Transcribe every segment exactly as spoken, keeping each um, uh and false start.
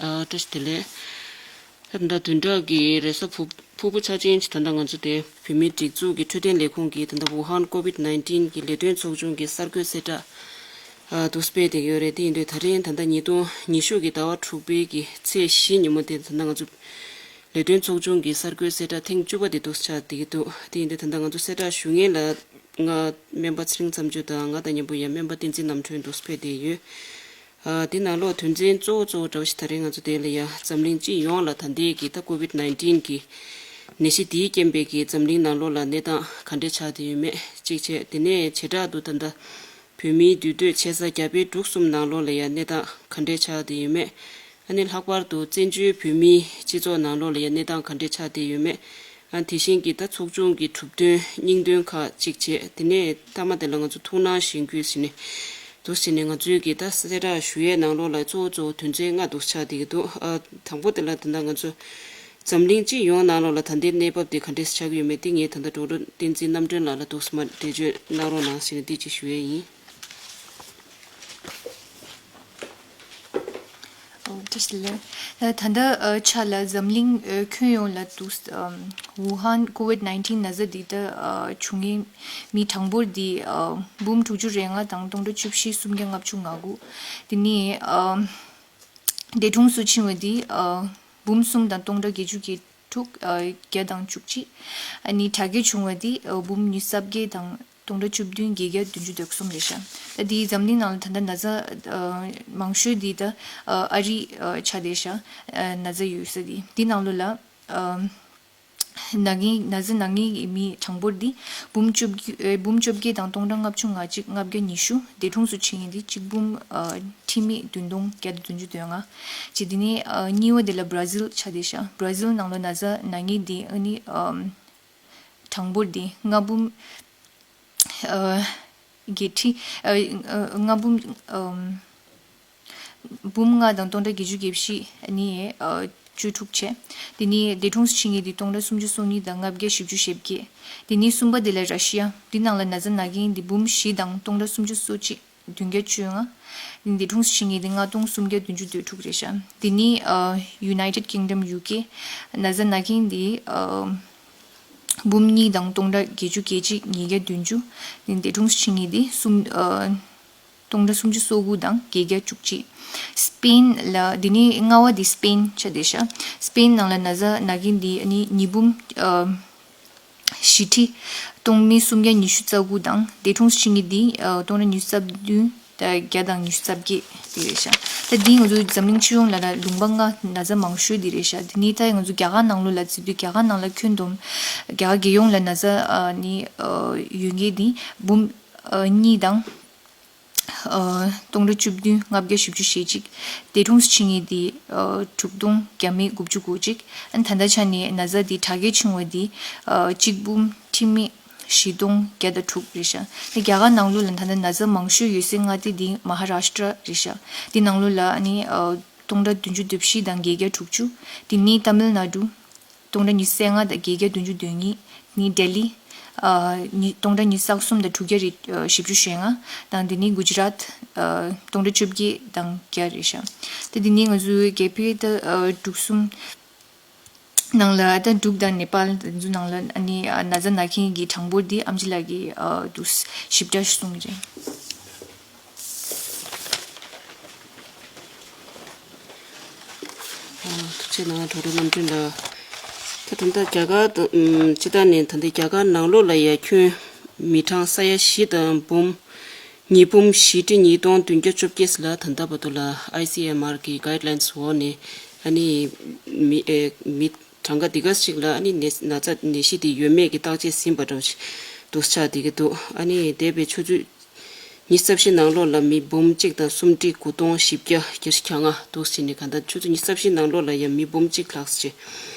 ཨ་བཀྲ་ཤིས་བདེ་ལེགས། ད་ལྟ་བདུན་ཕྲག་གི་རེས་གཟའ་ཕུར་ཕུར་བུ་ཆ་ཅན་ཅིག་ད་ལྟ་ང་ཚོ་དེ་བོད་མིའི་སྒྲིག་འཛུགས་ཀྱི་འཕྲོད་བསྟེན་ལས་ཁུངས་ཀྱིས་ད་ལྟ་ཝུ་ཧན་ཀོ་ཝིད་ནའིན་ཊིན་གྱི་ལས་དོན་ཚོགས་ཆུང་གི་གསར་འགོད་གསལ་བསྒྲགས་ཨ་འདུག་སྤེལ་བསྡད་ཀྱི་ཡོད་རེད། དེ་ཡིན་དུས་ད་རིང་ད་ལྟ་ཉིས་སྟོང་ཉི་ཤུ་གི་ཟླ་བ་དྲུག་པའི་གི་ཚེས་བཞི་ཉིན་མོ་དེ་ད་ལྟ་ང་ཚོ་ལས་དོན་ཚོགས་ཆུང་གི་གསར་འགོད་གསལ་བསྒྲགས་ཐེངས་བཅུ་པ་དེ་འདུག་ཆགས་བསྡད་ཀྱི་འདུག་དེ་ཡིན་དུས་ད་ལྟ་ང་ཚོ་གསལ་བསྒྲགས་ཞུ་མཁན་ལ་ང་སྨན་པ་ཚེ་རིང་མཚམས་གཅོད་དང་། ང་དང་མཉམ་པོ་ཡང་སྨན་པ་བསྟན་འཛིན་རྣམ་གྲོལ་འདུག་སྤེལ་བསྡད་ཡོད། ཨ་དེ་ནང་ལོགས་དོན་ཚན་གཙོ་བོ་གཙོ་བོ་འདྲ་བོ་ཞིག་ད་རིང་ང་ཚོ་དེ་ལ་ཡ་འཛམ་གླིང་སྤྱི་ཡོངས་ལ་ད་ལྟའི་གི་ད་ཀོ་ཝིད་ནའིན་ཊིན་གི་ནད་གཞི་དེའི་རྐྱེན་པས་གི་འཛམ་གླིང་ནང་ལོགས་ལ་གནས་སྟངས་ག་འདྲས་ཆགས་བསྡད་ཡོད་མེད་གཅིག་བྱས། དེ་ནས་བྱེ་བྲག་ཏུ་ད་ལྟ་བོད་མིའི་འདུས་སྡོད་བྱེད་ས་རྒྱ་བལ་འབྲུག་གསུམ་ནང་ལོགས་ལ་ཡ་གནས་སྟངས་ག་འདྲས་ཆགས་བསྡད་ཡོད་མེད། ཨ་ནི་ལྷག་པར་དུ་བཙན་བྱོལ་བོད་མིའི་སྤྱི་ཚོགས་ནང་ལོགས་ལ་ཡ་གནས་སྟངས་ག་འདྲས་ཆགས་བསྡད་ཡོད་མེད། ཨ་དེ་བཞིན་གྱི་ད་ཚོགས་ཆུང་གི་གྲུབ་དོན་སྙིང་དོན་ཁག་གཅིག་བྱས། དེ་ནས་མཐའ་མ་དེ་ལ་ང་ཚོ་ཐུགས་སྣང་གཞེན་སྐུལ་ཟེར་ནས་འདུག་ཟེར་ནས་ང་ཚོའི་གི་ད་གསལ་བསྒྲགས་ཞུ་ཡས་ནང་ལོགས་ལ་གཙོ་བོ་གཙོ་བོ་དོན་ཚན་ལྔ་འདུག་ཆགས་བསྡད་ཀྱི་འདུག་ཨ་དང་པོ་དེ་ལ་ད་ལྟ་ང་ཚོ་འཛམ་གླིང་སྤྱི་ཡོངས་ནང་ལོགས་ལ་ད་ལྟའི་གནས་བབ་དེ་ག་འདྲས་ཆགས་ཀྱི་ཡོད་མེད་དེ་ངས་ད་ལྟ་ཌོག་ཊར་བསྟན་འཛིན་རྣམ་གྲོལ་ལགས་ལ་འདུག་སེ་མར་འགྲེལ་བརྗོད་གནང་རོགས་གནང་ཟེར་ནས་དེ་གཅིག་ཞུ་ཡས་ཡིན། ཨོ་བཀྲ་ཤིས་བདེ་ལེགས། ད་ལྟ་ཨ་ཆ་ལ་འཛམ་གླིང་ཨ་ཁྱོན་ཡོངས་ལ་འདུག་ཨམ་ཝུ་ཧན་ཀོ་ཝིད་ནའིན་ཊིན་ན་ཚ་འདི་ད་ཨ་བྱུང་མཁན་མི་གྲངས་འབོར་འདི་ཨ་འབུམ་དྲུག་ཅུ་རེ་ལྔ་དང་སྟོང་ཕྲག་བཅུ་བཞི་སུམ་བརྒྱ་ལྔ་བཅུ་ང་དགུ། དེ་ནས་ཨ་འདས་གྲོངས་སུ་ཕྱིན་པ་འདི་ཨ་འབུམ་གསུམ་དང་སྟོང་ཕྲག་བརྒྱད་ཅུ་གྱ་དྲུག་ཨ་བརྒྱ་དང་བཅུ་གཅིག་ཨ་ནི་དྲག་སྐྱེད་བྱུང་བ་འདི་ཨ་འབུམ་ཉི་ཤུ་རྩ་བརྒྱད་དང་སྟོང་ཕྲག་བཅུ་བདུན་བརྒྱད་བརྒྱ་བདུན་ཅུ་དོན་གསུམ་རེད་ཤག་ད་དེའི་འཛམ་གླིང་ནང་ལ་ད་ལྟ་ན་ཚ་ཨ་མང་ཤོས་འདི་ད་ཨ་ཨ་རི་ཨ་ཆགས་བསྡད་ཤག་ཨ་ན་ཚ་ཡོད་ས་འདི། འདི་ནང་ལོགས་ལ་ཨ་ན་མཁན་ན་ཚ་ན་མཁན་གྱི་མི་གྲངས་འབོར་འདི་འབུམ་བཅོ་བརྒྱད་ཨ་འབུམ་བཅོ་བརྒྱད་དང་སྟོང་ཕྲག་ལྔ་བཅུ་ང་གཅིག་ལྔ་བརྒྱ་ཉི་ཤུ། འདས་གྲོངས་སུ་ཕྱིན་མཁན་འདི་གཅིག་འབུམ་ཨ་ཁྲི་མེད་བདུན་སྟོང་བརྒྱ་དང་བདུན་ཅུ་དོན་ལྔ་བྱས། འདི་ནས་ཨ་གཉིས་པ་དེ་ལ་བྷ་ར་ཟིལ་ཆགས་བསྡད་ཤག་བྷ་ར་ཟིལ་ནང་ལ་ན་ཚ་ན་མཁན་འདི་ཨ་ནི་ཨ་གྲངས་འབོར་འདི་ལྔ་འབུམ་ཨ་བརྒྱད་ཁྲི་ཨ་ཨ་ལྔ་འབུམ་ཨམ་འབུམ་ལྔ་དང་སྟོང་ཕྲག་བརྒྱད་ཅུ་གྱ་བཞི་ཨ་ནི་ཨ་བཅུ་དྲུག་བྱས། དེ་ནས་འདས་གྲོངས་སུ་ཕྱིན་མཁན་དེ་སྟོང་ཕྲག་སུམ་ཅུ་སོ་གཉིས་དང་ལྔ་བརྒྱ་བཞི་བཅུ་ཞེ་བརྒྱད། དེ་ནས་གསུམ་པ་དེ་ལ་ར་ཤི་ཡ། འདི་ནང་ལ་ན་ཚ་ན་མཁན་དེ་འབུམ་བཞི་དང་སྟོང་ཕྲག་སུམ་ཅུ་སོ་གཅིག་བདུན་བརྒྱ་བཅོ་ལྔ། འདས་གྲོངས་སུ་ཕྱིན་མཁན་དེ་ལྔ་སྟོང་སུམ་བརྒྱ་བདུན་ཅུ་དོན་དྲུག་རེད་ཤག་དེ་ནས་ཨ་United Kingdom UK། ན་ཚ་ན་མཁན་དེ་ཨ་འབུམ་གཉིས་དང་སྟོང་ཕྲག་བརྒྱད་ཅུ་གྱ་གཅིག་ཉིས་བརྒྱ་བདུན་ཅུ། འདས་གྲོངས་སུ་ཕྱིན་མཁན་དེ་གསུམ་ཨ་སྟོང་ཕྲག་སུམ་ཅུ་སོ་དགུ་དང་བརྒྱད་བརྒྱ་བཅུ་གཅིག་སི་པེན་ལ། དེ་ནས་ལྔ་པ་དེ་སི་པེན་ཆགས་བསྡད་ཤག་སི་པེན་ནང་ལ་ན་ཚ་ན་མཁན་དེ་ཨ་ནི་ཉིས་འབུམ་ཨ་བཞི་ཁྲི་སྟོང་སུམ་བརྒྱ་ཉི་ཤུ་རྩ་དགུ་དང་། འདས་གྲོངས་སུ་ཕྱིན་མཁན་དེ་ཨ་སྟོང་ཕྲག་ཉི་ཤུ་རྩ་བདུན་དང་བརྒྱ་དང་ཉི་ཤུ་རྩ་བརྒྱད་དེ་རེད་ཤག་ད་འདི་ང་ཚོ་འཛམ་གླིང་སྤྱི་ཡོངས་ལ་ལ་ལུང་པ་ལྔ་ན་ཚ་མང་ཤོས་དེ་རེད་ཤག་དེ་ནས་ད་ང་ཚོ་རྒྱ་གར་ནང་ལོགས་ལ་བརྩིས་དུས་རྒྱ་གར་ནང་ལ་ཁྱོན་བསྡོམས་རྒྱ་གར་རྒྱལ་ཡོངས་ལ་ན་ཚ་ཨ་ནི་ཨ་ཡོད་མཁན་དེ་འབུམ་ཨ་གཉིས་དང་ཨ་སྟོང་ཕྲག་བཅུ་བདུན་ལྔ་བརྒྱ་བཞི་བཅུ་ཞེ་གཅིག་འདས་གྲོངས་སུ་ཕྱིན་མཁན་དེ་ཨ་དྲུག་སྟོང་བརྒྱ་མེད་དགུ་བཅུ་གོ་གཅིག་ཨ་ནི་ད་ལྟ་ཆ་ནས་ན་ཚ་དེ་དྲག་སྐྱེད་བྱུང་བ་དེ་ཨ་གཅིག་འབུམ་ཁྲི་མེད་བཞི་སྟོང་བརྒྱ་དང་དྲུག་རེད་ཤག་ད་རྒྱ་གར་ནང་ལོགས་ལ་ད་ལྟ་ན་ཚ་མང་ཤོས་ཡོད་སའི་མངའ་སྡེ་འདི་མ་ཧཱ་རཱཤ་ཏྲ་རེད་ཤག་འདི་ནང་ལོགས་ལ་ཨ་ནི་ཨ་སྟོང་ཕྲག་བདུན་ཅུ་དོན་བཞི་དང་བརྒྱད་བརྒྱ་དྲུག་ཅུ། དེ་ནས་ཏཱ་མིལ་ནཱ་ཌུ་སྟོང་ཕྲག་ཉི་ཤུ་རྩ་ལྔ་དང་བརྒྱད་བརྒྱ་བདུན་ཅུ་དོན་གཉིས། ནི་ལྡི་ལི་ཨ་ཉི་སྟོང་ཕྲག་ཉི་ཤུ་རྩ་གསུམ་དང་དྲུག་བརྒྱ་རེ་ཨ་བཞི་བཅུ་ཞེ་ལྔ་དང་། དེ་ནས་གུ་ཇི་རཱད་ཨ་སྟོང་ཕྲག་བཅོ་བརྒྱད་དང་བརྒྱ་རེད་ཤག་ད་དེ་ནས་ང་ཚོའི་རྒྱལ་ཁབ་ད་ཨ་འབྲུག་གསུམ་ནང་ལ་ད་འབྲུག་དང་ནེ་པཱལ་དེ་ཚོ་ནང་ལ་ཨ་ནི་ཨ་ན་ཚ་ན་མཁན་གྱི་གྲངས་འབོར་འདི་ཨེམ་ཆི་ལགས་ཀྱིས་ཨ་འདུག་ཞིབ་ཕྲ་ཞིག་གསུངས་ཀྱི་རེད། ཐུགས་རྗེ་གནང་། གྲོགས་རེ་རྣམ་གྲོལ་ལགས། ད་ད་ལྟ་རྒྱ་གར་དང་ཨམ་སྤྱི་བཏང་ནས་ད་ལྟ་རྒྱ་གར་ནང་ལོགས་ལ་ཡ་ཁྱོན་མི་གྲངས་ས་ཡ་བཞི་དང་འབུམ་ཉིས་འབུམ་བཞི་ཁྲི་ཉིས་སྟོང་བདུན་བརྒྱ་བཅོ་བརྒྱད་ལ་ད་ལྟ་བར་དུ་ལ་ཨའི་སི་ཨེམ་ཨར་གི་གྷའིཌ་ལའིན་འོག་ནས་ཨ་ནི་མི་ཨེ་མི་གྲངས་ཀ་འདི་ག་ཞིག་ལ་ཨ་ནི་ནད་ན་ཚ་ནད་གཞི་དེ་ཡོད་མེད་ཀྱི་བརྟག་དཔྱད་ཟིན་པ་འདྲ་བོ་ཞིག་འདུག་ཆགས་བསྡད་ཀྱི་འདུག་ཨ་ནི་འདས་པའི་ཆུ་ཚོད་ཉི་ཤུ་རྩ་བཞི་ནང་ལོགས་ལ་མི་འབུམ་གཅིག་དང་སུམ་ཁྲི་དགུ་སྟོང་བཞི་བརྒྱ་བརྒྱད་ཅུ་གྱ་ལྔ་འདུག་ཟེར་ནས། གང་ལྟར་ཆུ་ཚོད་ཉི་ཤུ་རྩ་བཞི་ནང་ལོགས་ལ་ཡང་མི་འབུམ་གཅིག་ལྷག་ཙམ་ཅིག་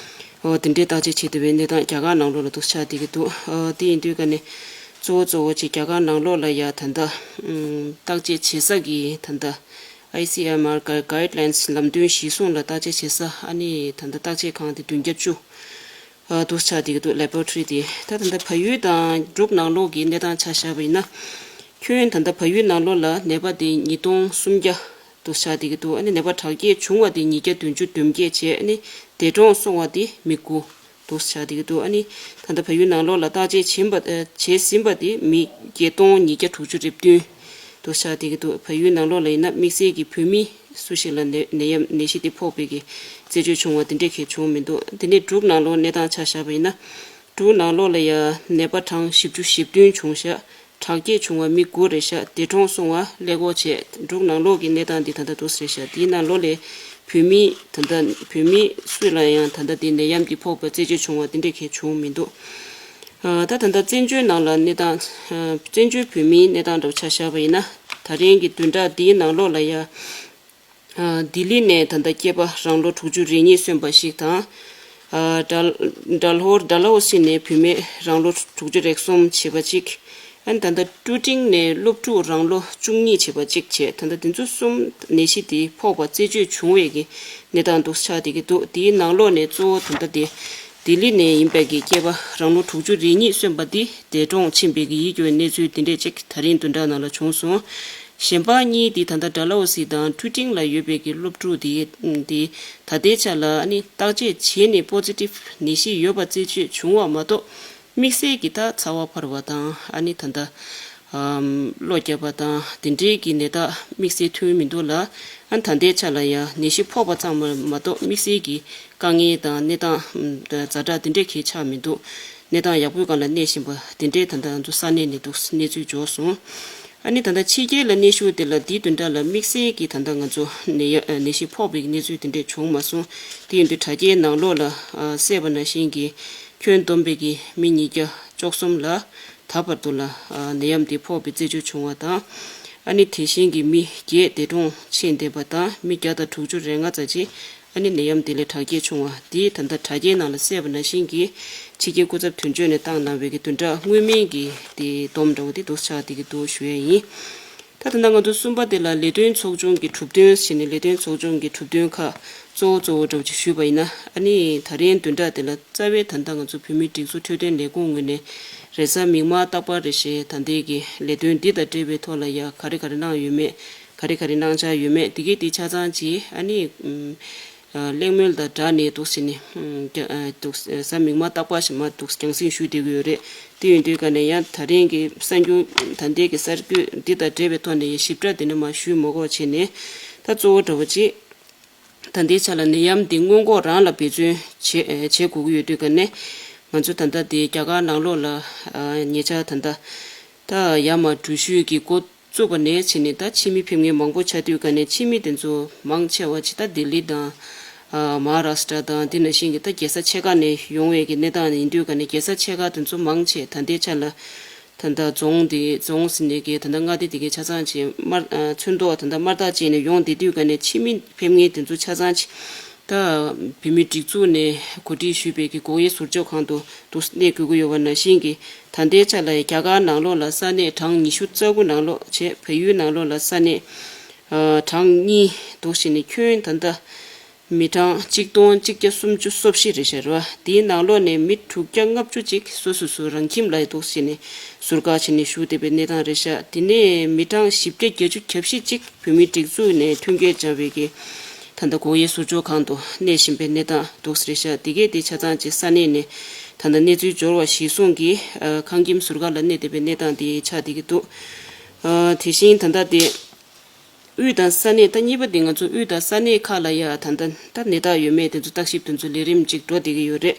ཨོ་དེ་འདྲའི་བརྟག་དཔྱད་བྱེད་བསྡད་པའི་གནས་སྟངས་རྒྱ་གར་ནང་ལོགས་ལ་འདུག་ཆགས་བསྡད་ཀྱི་འདུག་ཨོ་དེ་ཡིན་དུས་ཀ་ནས་གཙོ་བོ་གཙོ་བོ་ཅིག་རྒྱ་གར་ནང་ལོགས་ལ་ཡང་ད་ལྟ་ཨམ་བརྟག་དཔྱད་བྱེད་ས་གི་ད་ལྟ་ཨའི་སི་ཨེམ་ཨར་གྷའི་གྷའིཌ་ལའིན་ལམ་སྟོན་གཞིར་བཟུང་ལ་བརྟག་དཔྱད་བྱེད་ས་ཨ་ནི་ད་ལྟ་བརྟག་དཔྱད་ཁང་དེ་བདུན་བརྒྱ་བཅུ། ཨ་འདུག་ཆགས་བསྡད་ཀྱི་འདུག་ལེ་བྷོ་ར་ཊོ་རི་དེ། ད་ད་ལྟ་བལ་ཡུལ་དང་འབྲུག་ནང་ལོགས་ཀྱི་གནས་སྟངས་ཆ་བཞག་པ་ཡིན་ན། ཁྱོན་ད་ལྟ་བལ་ཡུལ་ནང་ལོགས་ལ་ནད་པ་དེ་ཉིས་སྟོང་སུམ་བརྒྱ་ འདུག་ཆགས་བསྡད་ཀྱི་འདུག་ཨ་ནི་ནད་པ་དྲག་སྐྱེད་བྱུང་བ་དེ་ཉིས་བརྒྱ་བདུན་ཅུ་དོན་བརྒྱད་བྱས། ཨ་ནི་འདས་གྲོངས་སོང་བ་དེ་མི་དགུ་འདུག་ཆགས་བསྡད་ཀྱི་འདུག་ཨ་ནི་ད་ལྟ་བལ་ཡུལ་ནང་ལོགས་ལ་བརྟག་དཔྱད་བྱིན་པ་ཨ་བྱས་ཟིན་པ་དེ་མི་བརྒྱད་སྟོང་ཉིས་བརྒྱ་དྲུག་ཅུ་རེ་བདུན་འདུག་ཆགས་བསྡད་ཀྱི་འདུག་བལ་ཡུལ་ནང་ལོགས་ལ་ཡིན་ན་དམིགས་བསལ་གྱི་བོད་མི་སུ་ཞིག་ལ་ནད་ནད་ཡམས་ནད་གཞི་དེ་ཕོག་པའི་གི་རྩད་གཅོད་བྱུང་བ་དེ་འདྲས་གང་ཡང་བྱུང་མི་འདུག་དེ་ནས་འབྲུག་ནང་ལོགས་གནས་སྟངས་ཆ་བཞག་པ་ཡིན་ན། འབྲུག་ནང་ལོགས་ལ་ཡང་ནད་པ་གྲངས་བཞི་བཅུ་ཞེ་བདུན་བྱུང་ཤག་དྲག་སྐྱེད་བྱུང་བ་མི་དགུ་རེད་ཤག་འདས་གྲོངས་སོང་བ་ཀླད་ཀོར་བྱས། འབྲུག་ནང་ལོགས་ཀྱི་གནས་སྟངས་འདི་ད་ལྟ་འདུག་སེ་རེད་ཤག་དེའི་ནང་ལོགས་ལ་བོད་མི་ད་ལྟ་བོད་མི་སུ་ལ་ཡང་ད་ལྟ་དེ་ནད་ཡམས་འདི་ཕོག་པའི་རྩད་གཅོད་བྱུང་བ་དེ་འདྲས་གང་ཡང་བྱུང་མི་འདུག་ཨ། ད་ད་ལྟ་བཙན་བྱོལ་ནང་ལ་གནས་སྟངས། ཨ། བཙན་བྱོལ་བོད་མིའི་གནས་སྟངས་འདྲ་བོ་ཆ་བཞག་པ་ཡིན་ན། ད་རིང་གི་བདུན་ཕྲག་འདིའི་ནང་ལོགས་ལ་ཡང་། ཨ། ལྡི་ལི་ནས་ད་ལྟ་སྐྱེས་པ་རང་ལོ་དྲུག་ཅུ་རེ་གཉིས་སོན་པ་ཞིག་དང་། ཨ། ཌལ་ཌལ་ཧོར་ཌལ་ཧོ་སི་ནས་བུད་མེད་རང་ལོ་དྲུག་ཅུ་རེ་གསུམ་བྱས་པ་གཅིག་ཨ་ནི་ད་ལྟ་ཀྲུ་ཀྲིང་ནས་སློབ་ཕྲུག་རང་ལོ་བཅུ་གཉིས་བྱས་པ་གཅིག་བྱས། ད་ལྟ་དེ་ཚོ་གསུམ་ནད་གཞི་དེ་ཕོག་པ་རྩད་གཅོད་བྱུང་བའི་གི་གནས་སྟངས་འདུག་ཆགས་བསྡད་ཀྱི་འདུག་དེའི་ནང་ལོགས་ནས་གཙོ་བོ་ད་ལྟ་དེ་ལྡི་ལི་ནས་ཡིན་པའི་གི་སྐྱེས་པ་རང་ལོ་དྲུག་ཅུ་རེ་གཉིས་སོན་པ་དེ་འདས་གྲོངས་ཕྱིན་པའི་གི་ཡིད་སྐྱོ་བའི་གནས་ཚུལ་དེ་འདྲས་ཅིག་ད་རིང་བདུན་ཕྲག་ནང་ལ་བྱུང་སོང་། གཞན་པ་གཉིས་དེ་ད་ལྟ་ཌལ་ཧོ་སི་དང་ཀྲུ་ཀྲིང་ལ་ཡོད་པའི་གི་སློབ་ཕྲུག་དེ་དེ་ད་ལྟའི་ཆ་ལ་ཨ་ནི་བརྟག་དཔྱད་བྱས་ནས་པོ་ཛི་ཊིབ་ནད་གཞི་ཡོད་པ་རྩད་གཅོད་བྱུང་བ་མ་གཏོགས། དམིགས་བསལ་གྱི་ད་ཚ་བ་འཕར་བ་དང་ཨ་ནི་ད་ལྟ་ཨམ། གློ་བརྒྱབ་པ་དང་དེ་འདྲའི་གི་ནད་རྟགས་དམིགས་བསལ་ཐོན་མི་འདུག་ལ། ཨ་ནི་ད་ལྟའི་ཆ་ལ་ཡང་ནད་གཞི་ཕོག་པ་ཙམ་མ་མ་གཏོགས་དམིགས་བསལ་གྱི་དཀའ་ངལ་དང་གནས་སྟངས་ཨམ། ཛ་དྲག་དེ་འདྲས་གང་ཡང་ཆགས་མི་འདུག་གནས་སྟངས་ཡག་པོའི་སྒང་ལ་གནས་བཞིན་པ་དེ་འདྲས་ད་ལྟ་ང་ཚོ་ས་གནས་ནས་འདུག་གནས་ཚུལ་འབྱོར་སོང་། ཨ་ནི་ད་ལྟ་ཕྱི་རྒྱལ་ལ་གནས་བཞུགས་དེ་ལ་འདིའི་བདུན་ཕྲག་ལ་དམིགས་བསལ་གྱི་ད་ལྟ་ང་ཚོ་ནད་ཡ་ནད་གཞི་ཕོག་པའི་གནས་ཚུལ་དེ་འདྲས་བྱུང་མ་སོང་། དེ་ཡིན་དུས་དྲ་རྒྱའི་ནང་ལོགས་ལ་གསལ་བ་ནང་བཞིན་གྱི་ཁྱོན་བསྡོམས་པའི་གི་མི་ཉིས་བརྒྱ་བཅུ་གསུམ་ལ་ད་བར་དུ་ལ་ནད་ཡམས་དེ་ཕོག་པའི་རྩད་གཅོད་བྱུང་བ་དང་། ཨ་ནི་དེ་བཞིན་གྱི་མི་བརྒྱད་འདས་གྲོངས་ཕྱིན་བསྡད་པ་དང་མི་བརྒྱ་དང་དྲུག་ཅུ་རེ་ལྔ་ཙམ་ཅིག་ཨ་ནི་ནད་ཡམས་དེ་ལས་དྲག་སྐྱེད་བྱུང་བ་དེ་ད་ལྟ་དྲ་རྒྱའི་ནང་ལ་གསལ་བ་ནང་བཞིན་གྱི་ཕྱི་རྒྱལ་སྐུ་ཚབ་དོན་གཅོད་ནས་བཏང་གནང་བའི་གི་བདུན་ཕྲག་སྔོན་མའི་གི་དེ་བསྡོམས་འདྲ་བོ་དེ་འདུག་ཆགས་དེ་གི་འདུག་ཞུ་ཡས་ཡིན། ད་ད་ལྟ་ང་ཚོ་གསུམ་པ་དེ་ལ་ལས་དོན་ཚོགས་ཆུང་གི་གྲུབ་དོན་ཟེར་ནས་ལས་དོན་ཚོགས་ཆུང་གི་གྲུབ་དོན་ཁག་གཙོ་བོ་གཙོ་བོ་འདྲ་བོ་ཅིག་ཞུས་པ་ཡིན་ན། ཨ་ནི་ད་རིང་བདུན་ཕྲག་དེ་ལ་རྩ་བའི་ད་ལྟ་ང་ཚོ་བོད་མིའི་སྒྲིག་འཛུགས་འཕྲོད་བསྟེན་ལས་ཁུངས་ངོས་ནས་རེས་གཟའ་མིག་དམར་རྟག་པར་རེ་བཞིན་ད་ལྟའི་གི་ལས་དོན་འདི་དང་འབྲེལ་བའི་ཐོག་ལ་ཡ་ག་རེ་ག་རེ་གནང་ཡོད་མེད། ག་རེ་ག་རེ་གནང་འཆར་ཡོད་མེད་དེ་གའི་དེ་ཆ་ཚང་ཅིག་ཨ་ནི་ཨམ། ཨ། གླེང་མོལ་དང་སྦྲགས་ནས་འདུག་ཟེར་ནས་ཨམ། རྒྱ་ཨ། འདུག་གཟའ་མིག་དམར་རྟག་པར་ཞིག་མར་འདུག་རྒྱང་སྲིང་ཞུས་བསྡད་ཀྱི་ཡོད་རེད། དེ་ཡིན་དུས་ཀ་ནས་ཡང་ད་རིང་གི་གསར་འགྱུར་ད་ལྟའི་གི་གསར་འགྱུར་འདི་དང་འབྲེལ་བའི་ཐོག་ནས་ཡང་ཞིབ་ཕྲ་འདི་ནས་མར་ཞུས་མ་དགོས་བྱས་ནས། ད་གཙོ་བོ་འདྲ་བོ་ཅིག་ད་ལྟའི་ཆ་ལ་ནད་ཡམས་འདི་སྔོན་འགོག་རང་ལ་འབད་བརྩོན་བྱེད་བྱེད་དགོས་ཀྱི་ཡོད་དུས་ཀ་ནས། ང་ཚོ་ད་ལྟ་འདི་རྒྱ་གར་ནང་ལོགས་ལ་ཨ། ཉེ་ཆར་ད་ལྟ་ད་ཡར་མར་འགྲུལ་བཞུད་ཀྱི་འགོ་བཙུགས་པ་ནས་བྱས་ནས་ད་ཕྱི་མི་ཕེབས་མཁན་མང་པོ་ཆགས་དུས་ཀ་ནས་ཕྱི་མི་དེ་ཚོ་མང་ཆེ་བ་ཅིག་ད་ལྡི་ལི་དང་། ཨ། མ་ཧཱ་རཱ་སི་ཀྲ་དང་དེ་ནང་བཞིན་གྱི་ད་རྒྱལ་ས་ཆེ་ཁག་ནས་ཡོང་བའི་གི་གནས་སྟངས་ཡིན་དུས་ཀ་ནས་རྒྱལ་ས་ཆེ་ཁག་དེ་ཚོ་མང་ཆེ་ད་ལྟའི་ཆ་ལ་ད་ལྟ་རྫོང་དེ་རྫོང་ཟེར་ནས་གི་ད་ལྟ་མངའ་སྡེ་དེ་གའི་ཆ་ཚང་ཅིག་དམར། ཨ། ཚོན་མདོག་ད་ལྟ་དམར་རྟགས་ཅན་ནས་ཡོང་བསྡད་དུས་ཀ་ནས་ཕྱི་མི་ཕེབས་མཁན་དེ་ཚོ་ཆ་ཚང་ཅིག་ད་བོད་མིའི་སྒྲིག་འཛུགས་ནས་གོ་སྒྲིག་ཞུས་པའི་གི་སྒོ་དབྱེ་ཟུར་འཇོག་ཁང་དུ་འདུག་གནས་དགོས་ཀྱི་ཡོད་པ་ནང་བཞིན་གྱི། ད་ལྟའི་ཆ་ལ་རྒྱ་གར་ནང་ལོགས་ལ་ས་གནས་གྲངས་ཉི་ཤུ་རྩ་དགུ་ནང་ལོགས་བྱས། བལ་ཡུལ་ནང་ལོགས་ལ་ས་གནས་ཨ། གྲངས་གཉིས་འདུག་བྱས་ནས་ཁྱོན་ད་ལྟ་མི་གྲངས་གཅིག་སྟོང་གཅིག་བརྒྱ་སུམ་ཅུ་སོ་བཞི་རེད་ཤག་རེད་བ། དེའི་ནང་ལོགས་ནས་མི་དྲུག་བརྒྱ་ལྔ་བཅུ་ཅིག་སོ་སོ་སོ་རང་ཁྱིམ་ལ་འདུག་བྱས་ནས་ཟུར་བཀག་བྱས་ནས་བཞུགས་བསྡད་པའི་གནས་སྟངས་རེད་ཤག་དེ་ནས་མི་གྲངས་བཞི་བརྒྱ་བརྒྱད་ཅུ་གྱ་བཞི་ཅིག་བོད་མིའི་སྒྲིག་འཛུགས་ནས་མཐུན་རྐྱེན་སྦྱར་བའི་གི་ད་ལྟ་སྒོ་དབྱེ་ཟུར་འཇོག་ཁང་དུ་གནས་བཞིན་པའི་གནས་སྟངས་འདུག་ཟེར་ཤག་དེ་གས་དེ་ཆ་ཚང་ཅིག་ས་གནས་ནས་ད་ལྟ་གནས་ཚུལ་འབྱོར་བ་གཞིར་བཟུང་གིས། ཨ། ཁང་ཁྱིམ་ཟུར་བཀག་ལ་གནས་བསྡད་པའི་གནས་སྟངས་དེ་ཆགས་བསྡད་ཀྱི་འདུག་ཨ། དེ་བཞིན་ད་ལྟ་དེ་དབུས་དང་ས་གནས་ད་གཉིས་པ་དེ་ང་ཚོ་དབུས་དང་ས་གནས་ཁག་ལ་ཡ་ད་ལྟ་ད་ནད་རྟགས་ཡོད་མེད་དེ་ཚོ་བརྟག་ཞིབ་དེ་ཚོ་ལས་རིམ་ཅིག་འགྲོ་བསྡད་ཀྱི་ཡོད་རེད།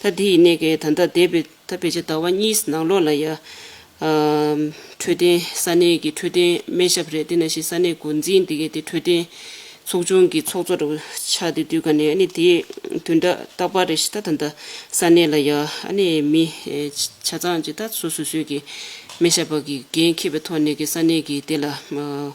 ད་དེ་ཡིན་ནའི་གི་ད་ལྟ་འདས་པའི་ད་ཕལ་ཆེར་ཟླ་བ་གཉིས་ནང་ལོགས་ལ་ཡ། ཨ། འཕྲོད་བསྟེན་ས་གནས་ཀྱི་འཕྲོད་བསྟེན་སྨན་ཞབས་རེད། དེ་ནང་བཞིན་ས་གནས་འགོ་འཛིན་དེ་གའི་དེ་འཕྲོད་བསྟེན་ཚོགས་ཆུང་གི་ཚོགས་གཙོ་འདྲ་བོ་ཆགས་བསྡད་དུས་ཀ་ནས། ཨ་ནི་དེ་བདུན་ཕྲག་རྟག་པར་རེ་བཞིན་ད་ད་ལྟ་ས་གནས་ལ་ཡ་ཨ་ནི་མི་ཆ་ཚང་ཅིག་ད་སོ་སོ་སོའི་གི་སྨན་ཞབས་པ་གི་འགན་འཁྱེར་བའི་ཐོག་ནས་གི་ས་གནས་ཀྱི་དེ་ལ། ཨ།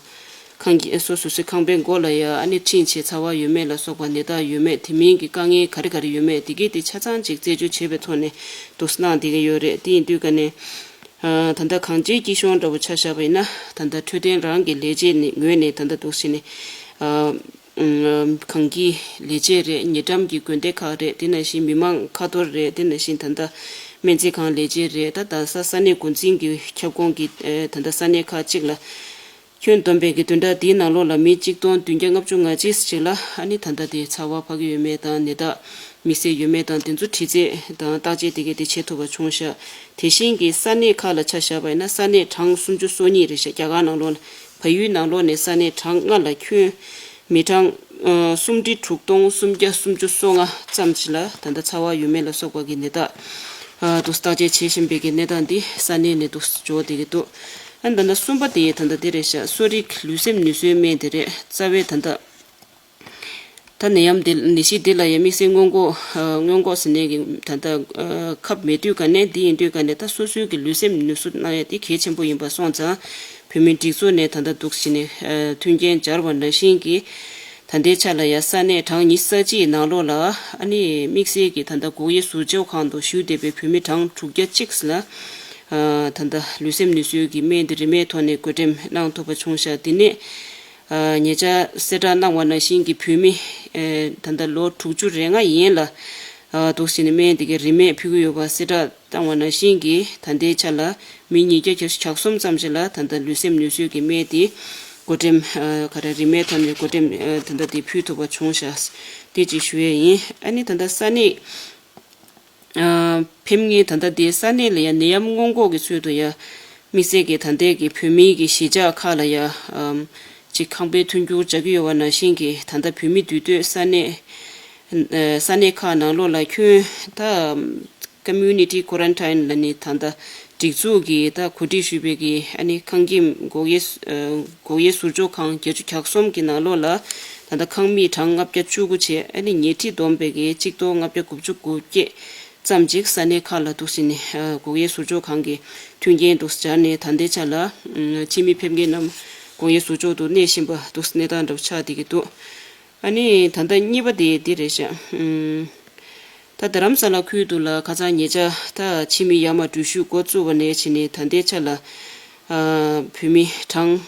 ཁང་གི་སོ་སོ་སོའི་ཁང་པའི་སྒོ་ལ་ཡ་ཨ་ནི་འཕྲིན་བྱས་ཚ་བ་ཡོད་མེད་ལ་སོགས་པ་ནད་རྟགས་ཡོད་མེད་དེ་མིན་གྱི་དཀའ་ངལ་ག་རེ་ག་རེ་ཡོད་མེད་དེ་གས་དེ་ཆ་ཚང་ཅིག་རྩད་གཅོད་བྱས་པའི་ཐོག་ནས་འདུག་གནང་བསྡད་ཀྱི་ཡོད་རེད། དེ་ཡིན་དུས་ཀ་ནས། ཨ། ད་ལྟ་གངས་ཅན་སྐྱིད་གཤོངས་འདྲ་བོ་ཆ་བཞག་པ་ཡིན་ན་ད་ལྟ་འཕྲོད་བསྟེན་རང་གི་ལས་བྱེད་ནས་ངོས་ནས་ད་ལྟ་འདུག་བྱས་ནས། ཨ། ཨ། གངས་སྐྱིད་ལས་བྱེད་རེད། ཉེ་འགྲམ་གྱི་དགོན་སྡེ་ཁག་རེད། དེ་ནང་བཞིན་མི་མང་ཁ་ཐོར་རེད། དེ་ནང་བཞིན་ད་ལྟ་སྨན་རྩིས་ཁང་ལས་བྱེད་རེད། ད་ད་ས་ས་གནས་འགོ་འཛིན་གྱི་ཁྱབ་ཁོངས་ཀྱི་ཨ། ད་ལྟ་ས་གནས་ཁག་ཅིག་ལ། ཁྱོན་བསྡོམས་པའི་གི་བདུན་ཕྲག་འདིའི་ནང་ལོགས་ལ་མི་གཅིག་སྟོང་བདུན་བརྒྱ་ལྔ་བཅུ་ང་གཅིག་ཅིག་ལ་ཨ་ནི་ད་ལྟ་དེ་ཚ་བ་ཕབ་ཀྱི་ཡོད་མེད་དང་ནད་རྟགས་དམིགས་བསལ་ཡོད་མེད་དང་དེ་ཚོ་དྲི་རྩད་དང་བརྟག་དཔྱད་དེ་གའི་དེ་བྱེད་ཐུབ་པ་བྱུང་ཤག་དེ་བཞིན་གྱི་ས་གནས་ཁག་ལ་ཆ་བཞག་པ་ཡིན་ན་ས་གནས་གྲངས་སུམ་ཅུ་སོ་གཉིས་རེད་ཤག་རྒྱ་གར་ནང་ལོགས་ལ་བལ་ཡུལ་ནང་ལོགས་ནས་ས་གནས་གྲངས་ལྔ་ལ་ཁྱོན་མི་གྲངས་ཨ་སུམ་ཁྲི་དྲུག་སྟོང་སུམ་བརྒྱ་སུམ་ཅུ་སོ་ལྔ་ཙམ་ཞིག་ལ་ད་ལྟ་ཚ་བ་ཡོད་མེད་ལ་སོགས་པ་གི་ནད་རྟགས་ཨ་འདུག་བརྟག་དཔྱད་བྱེད་བཞིན་པའི་གི་གནས་སྟངས་འདི་ས་གནས་ནས་འདུག་འབྱོར་བསྡད་ཀྱི་འདུག་ཨ་ནི་ད་ལྟ་གསུམ་པ་དེ་ད་ལྟ་འདི་རེད་ཤག་གསོ་རིག་ལུས་སེམས་ནུས་གསོའི་སྨན་དེ་རེད། རྩ་བའི་ད་ལྟ་ད་ནད་ཡམས་འདི་ནད་གཞི་འདི་ལ་ཡང་དམིགས་བསལ་སྔོན་འགོག་ཨ་སྔོན་འགོག་ཟེར་ནས་ཀྱི་ད་ལྟ་ཨ་ཁབ་མེད་དུས་ག་ནས་འདི་ཡིན་དུས་ག་ནས་ད་སོ་སོའི་གི་ལུས་སེམས་ནུས་གསོ་གནང་ཡ་དེ་གལ་ཆེན་པོ་ཡིན་པ་སོང་ཙང་བོད་མི་སྒྲིག་འཛུགས་ནས་ད་ལྟ་འདུག་བྱས་ནས་ཨ་མཐུན་རྐྱེན་སྦྱར་བ་ནང་བཞིན་གྱི་ད་ལྟའི་ཆ་ལ་ཡང་ས་གནས་གྲངས་ཉི་ཤུ་རྩ་གཅིག་ནང་ལོགས་ལ་ཨ་ནི་དམིགས་བསལ་གྱི་ད་ལྟ་སྒོ་དབྱེ་ཟུར་འཇོག་ཁང་དུ་བཞུགས་བསྡད་པའི་བོད་མི་གྲངས་དྲུག་བརྒྱ་གཅིག་ལ་ཨ་ད་ལྟ་ལུས་སེམས་ནུས་གསོའི་གི་སྨན་དེ་རིན་མེད་ཐོག་ནས་བགོ་འགྲེམས་གནང་ཐུབ་པ་བྱུང་ཤག་དེ་ནས་ཨ་ཉེ་ཆར་གསལ་བསྒྲགས་གནང་བ་ནང་བཞིན་གྱི་བོད་མི་ཨ་ད་ལྟ་ལོ་དྲུག་ཅུ་རེ་ལྔ་ཡན་ལ་ཨ་འདུག་བྱས་ནས་སྨན་དེ་གའི་རིན་མེད་ཕུལ་གྱི་ཡོད་པ་གསལ་བསྒྲགས་བཏང་བ་ནང་བཞིན་གྱི་ད་ལྟའི་ཆ་ལ་མི་ཉིས་བརྒྱ་གྱ་གསུམ་ཙམ་ཞིག་ལ་ད་ལྟ་ལུས་སེམས་ནུས་གསོའི་གི་སྨན་དེ་བགོ་འགྲེམས་ཨ་ག་རེ་རིན་མེད་ཐོག་ནས་བགོ་འགྲེམས་ཨ་ད་ལྟ་དེ་ཕུལ་ཐུབ་པ་བྱུང་ཤག་དེ་ཅིག་ཞུ་ཡས་ཡིན། ཨ་ནི་ད་ལྟ་ས་གནས་ཨ་ཕེབས་མཁན་ད་ལྟ་དེ་ས་གནས་ལ་ཡང་ནད་ཡམས་སྔོན་འགོག་གི་ཚུལ་དུ་ཡང་དམིགས་བསལ་གྱི་ད་ལྟའི་གི་བོད་མིའི་གི་གཞིས་ཆགས་ཁག་ལ་ཡང་ཨམ་ཅིག་ཁང་པའི་མཐུན་འགྱུར་བྱ་གི་ཡོད་པ་ནང་བཞིན་གྱི་ད་ལྟ་བོད་མི་འདུས་སྡོད་ས་གནས་ཨ་ས་གནས་ཁག་ནང་ལོགས་ལ་ཁྱོན་ད་Community Quarantine ལ་ནི་ད་ལྟ་སྒྲིག་འཛུགས་ཀྱིས་ད་གོ་སྒྲིག་ཞུས་པའི་གི་ཨ་ནི་ཁང་ཁྱིམ་སྒོ་དབྱེ་སྒོ་དབྱེ་ཟུར་འཇོག་ཁང་བརྒྱད་ཅུ་གྱ་གསུམ་གྱི་ནང་ལོགས་ལ་ད་ལྟ་ཁང་མིག་གྲངས་ལྔ་བརྒྱ་བཅུ་དགུ་བྱས་ཨ་ནི་ཉལ་ཁྲི་བསྡོམས་པའི་གི་གཅིག་སྟོང་ལྔ་བརྒྱ་དགུ་བཅུ་གོ་བརྒྱད་ཙམ་ཅིག་ས་གནས་ཁག་ལ་འདུག་སེ་ནས་སྒོ་དབྱེ་ཟུར་འཇོག་ཁང་གི་མཐུན་རྐྱེན་འདུག་སེ་སྦྱར་ནས་ད་ལྟའི་ཆ་ལ་ཕྱི་མི་ཕེབས་མཁན་རྣམས་སྒོ་དབྱེ་ཟུར་འཇོག་ཏུ་གནས་བཞིན་པ་འདུག་སེ་གནས་སྟངས་འདྲ་བོ་ཆགས་བསྡད་ཀྱི་འདུག་ཨ་ནི་ད་ལྟ་གཉིས་པ་དེ་འདི་རེད་ཤག་ད་རྡ་རམ་ས་ལ་ཁུལ་དུ་ལ་ཁ་སང་ཉེ་ཆར་ད་ཕྱི་མི་ཡར་མར་འགྲུལ་བཞུད་འགོ་བཙུགས་པ་ནས་བྱས་ནས་ད་ལྟའི་ཆ་ལ་ཨ་བོད་མི་གྲངས་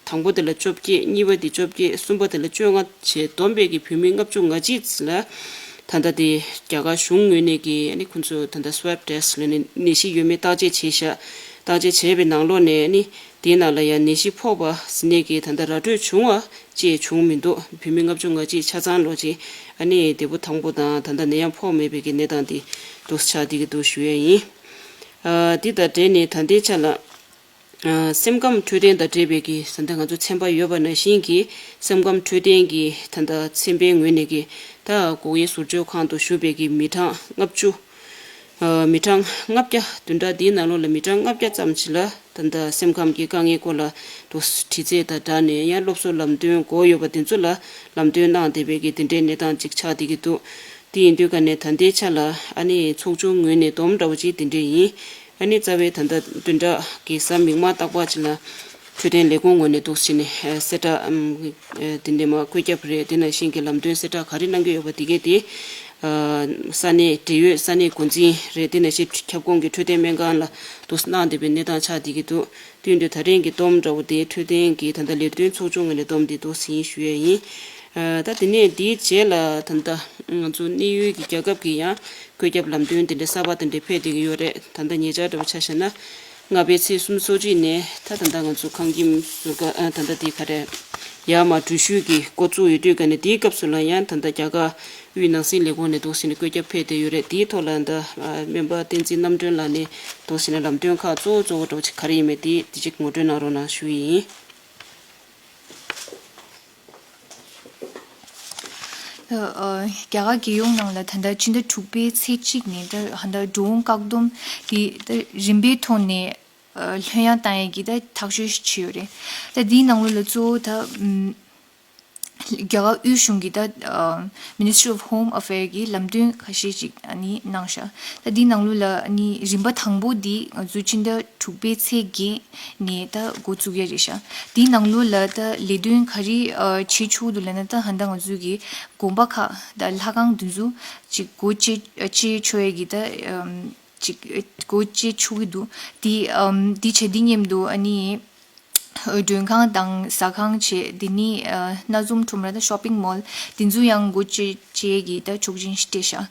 དང་པོ་དེ་ལ་བཅོ་བརྒྱད། གཉིས་པ་དེ་བཅོ་བརྒྱད། གསུམ་པ་དེ་ལ་བཅོ་ལྔ་བྱས་བསྡོམས་པའི་གི་བོད་མི་ལྔ་བཅུ་ང་གཅིག་ལ་ད་ལྟ་དེ་རྒྱ་གར་གཞུང་ངོས་ནས་ཀྱི་ཨ་ནི་ཁོང་ཚོས་ད་ལྟ་Swab Test ལ་ནི་ནད་གཞི་ཡོད་མེད་བརྟག་དཔྱད་བྱས་ཤག་བརྟག་དཔྱད་བྱས་པའི་ནང་ལོགས་ནས་ཨ་ནི་དེའི་ནང་ལ་ཡང་ནད་གཞི་ཕོག་པ་ཟེར་ནས་ཀྱི་ད་ལྟ་ར་སྤྲོད་བྱུང་བ་ཅེས་བྱུང་མི་འདུག་བོད་མི་ལྔ་བཅུ་ང་གཅིག་ཆ་ཚང་ལོག་ཅིག་ཨ་ནི་བདེ་པོ་ཐང་པོ་དང་ད་ལྟ་ནད་ཡམས་ཕོག་མེད་པའི་གི་གནས་སྟངས་དེ་འདུག་སེ་ཆགས་བསྡད་ཀྱི་འདུག་ཞུ་ཡས་ཡིན། ཨ་འདི་དང་འབྲེལ་ནས་ད་ལྟའི་ཆ་ལ་ཨ་སེམས་ཁམས་འཕྲོད་བསྟེན་དང་འབྲེལ་བའི་གི་ད་ལྟ་ང་ཚོ་ཚན་པ་ཡོད་པ་ནང་བཞིན་གྱི་སེམས་ཁམས་འཕྲོད་བསྟེན་གྱི་ད་ལྟ་ཚན་པའི་ངོས་ནས་ཀྱི་ད་སྒོ་དབྱེ་ཟུར་འཇོག་ཁང་དུ་བཞུགས་པའི་གི་མི་གྲངས་ལྔ་བཅུ། ཨ་མི་གྲངས་ལྔ་བརྒྱ། བདུན་ཕྲག་འདིའི་ནང་ལོགས་ལ་མི་གྲངས་ལྔ་བརྒྱ་ཙམ་ཞིག་ལ་ད་ལྟ་སེམས་ཁམས་ཀྱི་དཀའ་ངལ་སྐོར་ལ་དུ་དྲི་རྩད་དང་སྦྲགས་ནས་ཡང་སློབ་གསོ་ལམ་སྟོན་དགོས་ཡོད་པ་དེ་ཚོ་ལ་ལམ་སྟོན་གནང་བསྡད་པའི་གི་དེ་འདྲའི་གནས་སྟངས་ཅིག་ཆགས་བསྡད་ཀྱི་འདུག་དེ་ཡིན་དུས་ཀ་ནས་ད་ལྟའི་ཆ་ལ་ཨ་ནི་ཚོགས་ཆུང་ངོས་ནས་སྡོམ་འདྲ་བོ་ཅིག་དེ་འདྲས་ཡིན། ཨ་ནི་རྩ་བའི་ད་ལྟ་བདུན་ཕྲག་གི་གཟའ་མིག་དམར་རྟག་པར་ཅིག་ལ་འཕྲོད་བསྟེན་ལས་ཁུངས་ངོས་ནས་འདུག་སེ་ནས་གསལ་བསྒྲགས་དེ་འདྲས་མ་བཀོད་ཁྱབ་རེད། དེ་ནང་བཞིན་གྱི་ལམ་སྟོན་གསལ་བསྒྲགས་ག་རེ་གནང་གི་ཡོད་པ་དེ་གས་དེ། ས་གནས་འབྲེལ་ཡོད་ས་གནས་འགོ་འཛིན་རེད། དེ་ནང་བཞིན་ཁྱབ་ཁོངས་ཀྱི་འཕྲོད་བསྟེན་སྨན་ཁང་ལ་དུ་གནང་བསྡད་པའི་གནས་སྟངས་ཆགས་བསྡད་ཀྱི་འདུག་དེ་ཡིན་དུས་ད་རིང་གི་སྡོམ་འདྲ་བོ་དེ་འཕྲོད་བསྟེན་གྱི་ད་ལྟ་ལས་དོན་ཚོགས་ཆུང་ངོས་ནས་སྡོམ་དེ་འདུག་སེ་ཡིན་ཞུ་ཡས་ཡིན། ད་དེ་ནས་དེའི་རྗེས་ལ་ད་ལྟ་ང་ཚོ་གནས་ཡུལ་གྱི་རྒྱལ་ཁབ་ཀྱི་ཡང་བཀོད་ཁྱབ་ལམ་སྟོན་དེ་འདྲ་གསར་པ་དེ་འདྲ་ཕེབས་བསྡད་ཀྱི་ཡོད་རེད། ད་ལྟ་ཉེ་ཆར་འདྲ་བོ་ཆ་བཞག་ན་ལྔ་པའི་ཚེས་སུམ་ཅུ་སོ་གཅིག་ནས་ད་ད་ལྟ་ང་ཚོ་ཁང་ཁྱིམ་ཟུར་ཀ་ད་ལྟ་དེ་ག་རེ་ཡར་མར་འགྲུལ་བཞུད་ཀྱི་འགོ་བཙུགས་ཡོད་དུས་ཀ་ནས་དེའི་སྐབས་སུ་ལ་ཡང་ད་ལྟ་རྒྱ་གར་དབུས་ནང་སྲིད་ལས་ཁུངས་ནས་འདུག་སེ་ནས་བཀོད་ཁྱབ་ཕེབས་བསྡད་ཡོད་རེད། དེའི་ཐོག་ལ་ད་སྨན་པ་བསྟན་འཛིན་རྣམ་གྲོལ་ལགས་ནས་འདུག་སེ་ནས་ལམ་སྟོན་ཁག་གཙོ་བོ་གཙོ་བོ་འདྲ་བོ་ཅིག་ག་རེ་ཡིན་མིན་དེ་དེ་ཅིག་ངོ་སྤྲོད་གནང་རོགས་གནང་ཞུ་ཡི་ཡིན། ཨ་རྒྱ་གར་རྒྱལ་ཡོངས་ནང་ལ་ད་ལྟ་སྤྱི་ཟླ་དྲུག་པའི་ཚེས་གཅིག་ནས་ད་ད་ལྟ་འགྲོ་འོང་བཀག་སྡོམ་དེ་ད་རིམ་པའི་ཐོག་ནས་ཨ་ལྷོད་ཡངས་བཏང་ཡས་ཀྱི་ད་ཐག་གཅོད་ཞིག་བྱས་ཡོད་རེད། ད་དེའི་ནང་ལོགས་ལ་གཙོ་བོ་ད་ཨམ་རྒྱ་གར་དབུས་གཞུང་གི་ད་ཨ་Ministry of Home Affairs གི་ལམ་སྟོན་ཁ་ཤས་ཅིག་ཨ་ནི་གནང་ཤག་ད་དེའི་ནང་ལོགས་ལ་ཨ་ནི་རིམ་པ་དང་པོ་འདི་ང་ཚོ་སྤྱི་ཟླ་དྲུག་པའི་ཚེས་བརྒྱད་ནས་ད་འགོ་བཙུགས་ཡ་རེད་ཤག་དེའི་ནང་ལོགས་ལ་ད་ལས་དོན་ག་རེ་ཨ་བྱེད་ཆོག་འདུག་ལབ་ན། ད་ཧན་ད་ང་ཚོ་གི་དགོན་པ་ཁག་ད་ལྷ་ཁང་དེ་ཚོ་ཅིག་སྒོ་ཕྱེ་ཕྱེ་ཆོག་ཡ་གི་ད་ཨམ་ཅིག་སྒོ་ཕྱེ་ཆོག་གི་འདུག་དེ་ཨམ་དེ་བྱས་དེ་མཉམ་དུ་ཨ་ནི་ མགྲོན་ཁང་དང་ཟ་ཁང་བྱས། དེ་ནི་ཨ་སྣ་འཛོམས་ཁྲོམ་ར་དང་ཤོ་པིང་མོལ་དེ་ཚོ་ཡང་སྒོ་ཕྱེ་བྱེད་ཀྱི་ད་ཆོག་མཆན་སྤྲད་ཤག་